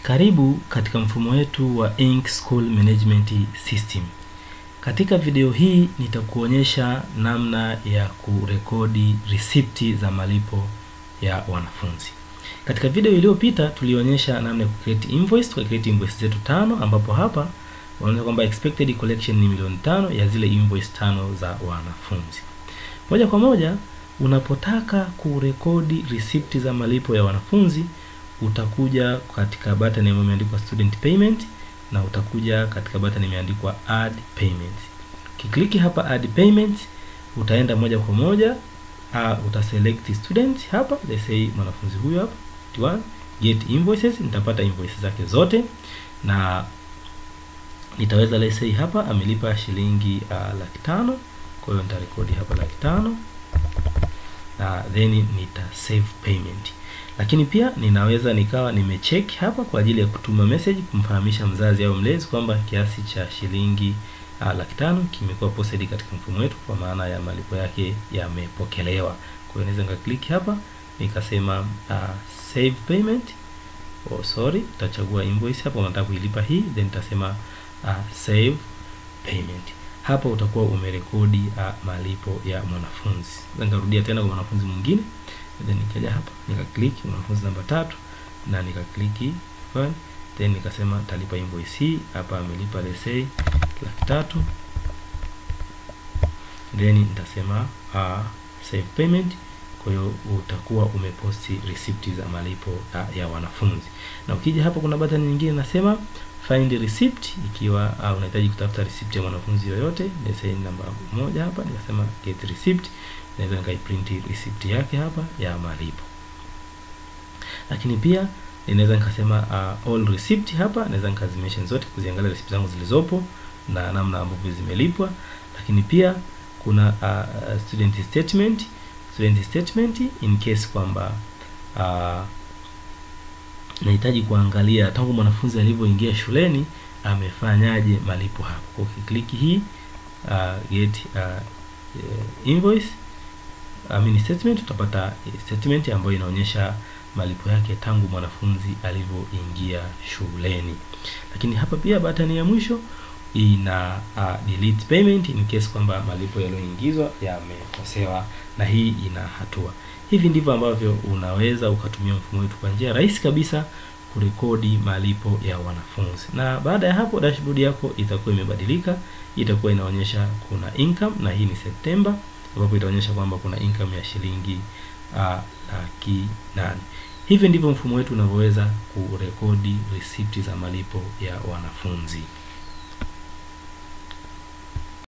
Karibu katika mfumo wetu wa Ink School Management System. Katika video hii nitakuonyesha namna ya kurekodi risipti za malipo ya wanafunzi. Katika video iliyopita tulionyesha namna ya kucreate invoice, tukacreate invoice zetu 5 ambapo hapa unaona kwamba expected collection ni 5,000,000 ya zile invoice 5 za wanafunzi. Moja kwa moja unapotaka kurekodi risipti za malipo ya wanafunzi utakuja katika button ambayo imeandikwa Student Payment na utakuja katika button imeandikwa Add Payment. Ukikliki hapa Add Payment utaenda moja kwa moja, utaselect student hapa, let's say mwanafunzi huyu hapa, 1, get invoices, nitapata invoices zake zote na nitaweza let's say hapa amelipa shilingi 500,000, kwa hiyo nitarekodi hapa 500,000 na then nita save payment. Lakini pia ninaweza nikawa nimecheck hapa kwa ajili ya kutuma message kumfahamisha mzazi au mlezi kwamba kiasi cha shilingi 500,000 kimekuwa posted katika mfumo wetu, kwa maana ya malipo yake yamepokelewa. Kwa hiyo naweza nikaklik hapa nikasema save payment. Oh sorry, utachagua invoice hapa unataka kuilipa hii, then nitasema save payment. Hapa utakuwa umerekodi malipo ya mwanafunzi. Nikarudia tena kwa mwanafunzi mwingine, then nikaja hapa nikaklik mwanafunzi namba 3 na nikakliki fine, then nikasema talipa invoice hii hapa, amelipa let's say 300,000, then nitasema save payment. Kwa hiyo utakuwa umeposti receipt za malipo ya wanafunzi. Na ukija hapa kuna button nyingine nasema find receipt, ikiwa unahitaji kutafuta receipt ya mwanafunzi yoyote, let's say namba 1 hapa, nikasema get receipt, naweza nikaiprint receipt yake hapa ya malipo. Lakini pia ninaweza nikasema all receipt hapa, naweza nikazimention zote kuziangalia receipt zangu zilizopo na namna ambavyo zimelipwa. Lakini pia kuna student statement, student statement in case kwamba nahitaji kuangalia tangu mwanafunzi alivyoingia shuleni amefanyaje malipo hapo. Kwa ukiklik hii get invoice, I mean statement, utapata statement ambayo inaonyesha malipo yake tangu mwanafunzi alivyoingia shuleni. Lakini hapa pia button ya mwisho ina delete payment in case kwamba malipo yaliyoingizwa yamekosewa, na hii ina hatua. Hivi ndivyo ambavyo unaweza ukatumia mfumo wetu kwa njia rahisi kabisa kurekodi malipo ya wanafunzi. Na baada ya hapo dashboard yako itakuwa imebadilika, itakuwa inaonyesha kuna income, na hii ni September ambapo itaonyesha kwamba kuna income ya shilingi 800,000. Hivi ndivyo mfumo wetu unavyoweza kurekodi receipt za malipo ya wanafunzi.